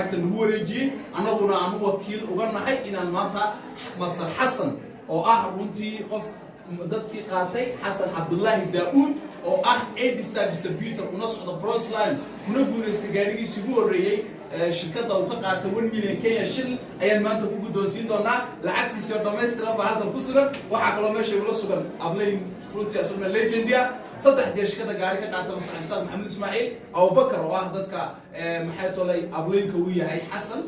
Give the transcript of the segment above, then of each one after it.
Nagu wareejiyey, annaguna aanu wakiil uga nahay inaan maanta Master Xasan, oo ah runtii qof dadkii qaatay, Xasan Cabdullaahi Daa-uud, oo ah eight star distributor, una socda bronze line, kuna guulaystay gaarigiisii ugu horreeyey shirkadda uu ka qaatay 1 million Kenya shilling, ayaan maanta ku guddoonsiin doonaa. Lacagtiisii oo dhammaystiran baa halkan ku sugan. Waxaa kaloo meesha igula sugan upline, runtii asaguna legend ah, saddex jeer shirkadda gaari ka qaata, Master Cabdisaaq Maxamed Ismaaciil Abubakar, oo ah dadka maxay tolay upline-ka uu yahay Xasan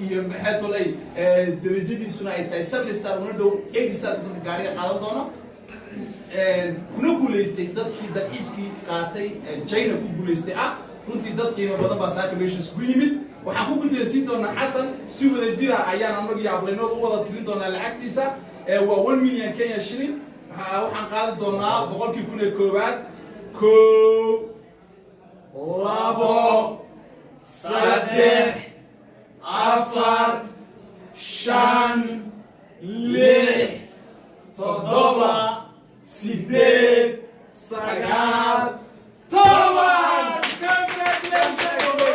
iyo maxay tolay darajadiisuna ay tahay seven star, una dhow eight star, dadka gaariga qaadan doono, kuna guulaystay dadkii dalxiiskii qaatay China ku guulaystay ah. Runtii dad qiimo badan baa saaka meesha isku yimid. Waxaan ku guddoonsiin doonaa Xasan si wada jira ayaan annagu iyo upline-nooda u wada tirin doonaa lacagtiisa. Waa 1 million Kenya shilling. Waxaan qaadi doonaa 100,000 ee koowaad: kow, labo, saddex, afar, shan, lix, toddoba, sideed, sagaal, 10.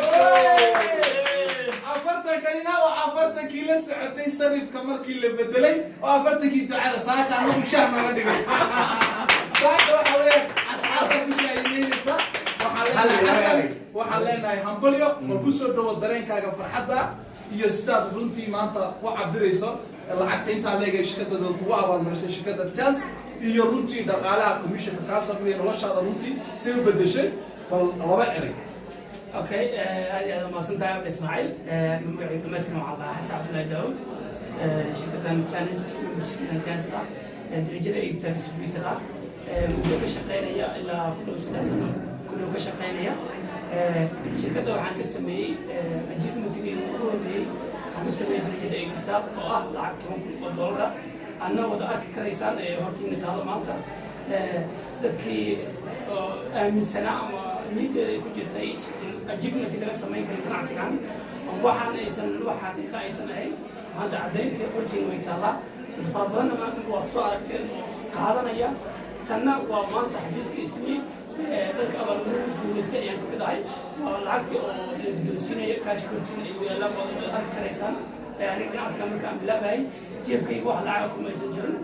Congratulations! Afartankanina waa afartankii la socotay sarifka markii la bedelay, oo afartankii ducada saaka anagu shaah nooga dhigay. Saaka waxa weeye asxaabta ku shaahimeynaysa. Waxaan leenahay Xasan, waxaan leenahay hambalyo. Bal ku soo dhawo dareenkaaga farxadda iyo sidaad runtii maanta u cabirayso lacagta intaa leegay shirkadada kugu abaalmarisay, shirkadda Chance, iyo runtii dhaqaalaha commissionka kaa soo dhigay, noloshaada runtii say u bedeshay. Bal laba erey. Okay, aad iyo aad umahadsan tahay, Abdi Ismaaciil. Magacaygu dhamaystiran waxaa lahaa Xasan Cabdullaahi Daawud. Shirkaddan Chance, shirkaddan Chance ah, darajada eight distributor ah, muddo ka shaqeynaya, ilaa ku dhow 3 sano ku dhow ka shaqeynaya shirkadda. Waxaan ka sameeyey achievementigii ugu horreeyey, waxaan ku sameeyey darajada eight star, oo ah lacag $10,000 ah, adna wada arki karaysaan ee hortiina taalo maanta. Dadkii oo aaminsanaa ama niyadooda ay ku jirtay in achievement laga samayn karo ganacsigan oo waxaan aysan wax xaqiiqa aysan ahayn, maanta caddaynta hortiina way taallaa. Dad fara badanna waad soo aragteen oo qaadanaya. Tanna waa maanta xafiiska Islii dadka abaalmarin guulaystay ayaan kamid ahay. Waa lacagtii oo la guddoonsiinaya, cash hortiina ay yaallaan, waad arki karaysaan. Aniga ganacsiga markaan bilaabahay jeebkayga wax lacaga kuma aysan jirin.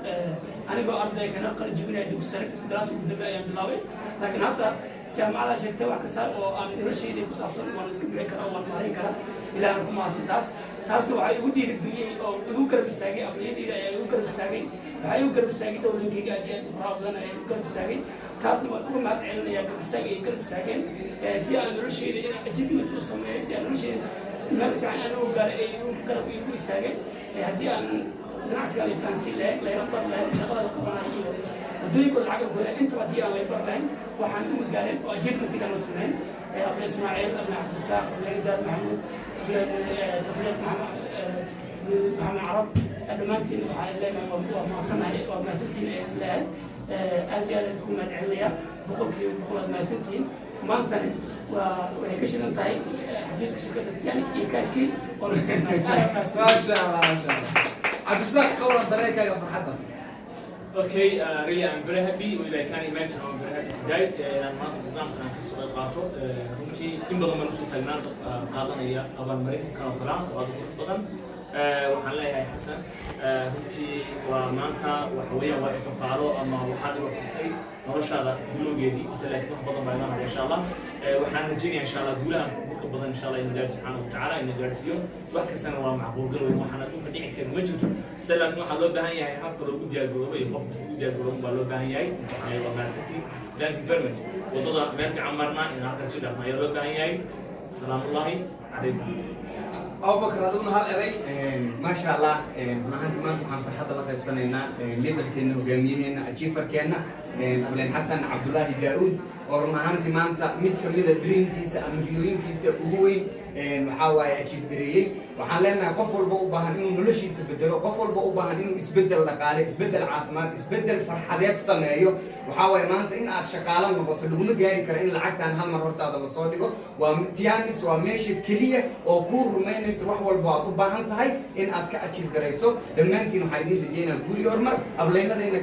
Anigoo arday kana qalin jebinaya dugsi sare, class ugu dambe ayaan bilaabay. Laakiin hadda jaamacada sheegtay wax kasta oo aan noloshayda ku saabsan waan iska bixin karaa, waan maarayn karaa, Ilaahna ku mahadsan. Taasna waxaa igu dhiirigeliyey oo igu garab istaagay aqliyadayda ayaa igu garab istaagay. Waxaa igu garab istaagay downline-kayga aad iyo aad u faraha badan ayaa igu garab istaagay. Taasna waan uga mahad celinayaa garab istaag ay garab istaageen si aan noloshayda in achievement u sameeyo, si aan noloshayda meel fiican aan ugu gaaray ay igu garab igu istaageen. Haddii aan ganacsiga la fahansiin lahayn, layla bar lahayn shaqada la qabanayo iyo waddooyinka lacag ku heleen intaba, haddii aan lay bar lahayn, waxaan uma gaareen oo achievementiga ma sameyn. Abdi Ismaaciil, Abdi Cabdisaaq, Abdi Daad Maxamuud, Abdi Tabliiq, Maxamed Carab, dhammaantiin waxaan leenahay waa mahadsannahay, waa mahadsantihiin ayaan leeyahay. Aad iyo aad ku mahad celinaya, 100% aad mahadsantihiin. Maantana waxay ka shidan tahay xafiiska shirkadda Tiens iyo cash-kii oo la tirnay. Aad mahadsan. Maasha Allah, maasha Allah. Cabdisaaq, ka waran dareenkaaga farxadda? Okay, really I'm very happy. Well, I can't imagine how I'm very happy today. Inaan maanta barnaamijkan ka soo qayb qaato. Runtii in badan baan usoo taagnaan qaadanaya abaalmarin kan oo kale ah oo aad u qurux badan. Waxaan leeyahay Xasan, runtii waa maanta waxa weeyaan waa ifafaalo ama waxaad iba furtay noloshaada bilowgeedii ise, laakiin wax badan baa inoo hadhay insha Allah. Waxaan rajeynaya insha Allah guulahan ka badan insha Allah in Ilaahi subxaanahu watacaala ina gaarsiiyo. Wax kastana waa macquul gal weyn, waxaan adduunka dhici karin ma jirto ise, laakiin waxaa loo baahan yahay habka loogu diyaargaroobo iyo qofka isugu diyaargaroobo baa loo baahan yahay. Waxaan leeyahay waa mahadsantihiin, thank you very much. Waddada meel fiican marnaa, inaan halkaas si dhaafna ayaa loo baahan yahay. Salaamullahi calaykum. Abubakar, adiguna hal eray. Maasha Allah. Run ahaantii maanta waxaan farxadda la qaybsanaynaa leaderkeena, hogaamiyaheena, achieverkeena, upline Xasan Cabdullaahi Daa-uud, oo run ahaantii maanta mid kamida dreamkiisa ama riyooyinkiisa ugu weyn waxaa waaye achieve gareeyey. Waxaan leenahay qof walba u baahan inuu noloshiisa bedelo, qof walba u baahan inuu isbeddel dhaqaale, isbeddel caafimaad, isbeddel farxadeed sameeyo, waxaa waaye maanta in aad shaqaalo noqoto laguma gaari karo in lacagtan hal mar hortaada lasoo dhigo. Waa Tiens, waa meesha keliya oo kuu rumaynaysa wax walba aad u baahan tahay in aad ka achieve garayso. Dhammaantiin waxaa idin rajeynaa guul iyo horumar. Upline-nadayna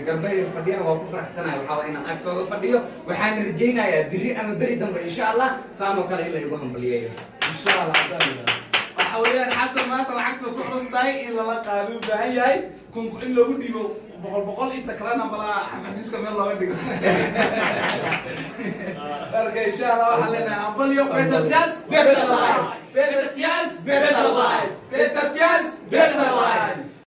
garbahay fadhiyana waa ku faraxsanahay, waxaa waa inaan agtooda fadhiyo. Waxaana rajaynayaa biri ama beri dambe insha Allah saanoo kale in la igu hambaliyeeyo. Insha Allah haddaan yidhaahdo. Waxa weeyaan Xasan maanta lacagta ku culus tahay in lala qaado u baahan yahay, kun in loogu dhiibo, boqol boqol, inta kalena balaa xafiiska meel looga dhigo. Marka insha Allah waxaan leenahay hambalyo. Better chance, better life.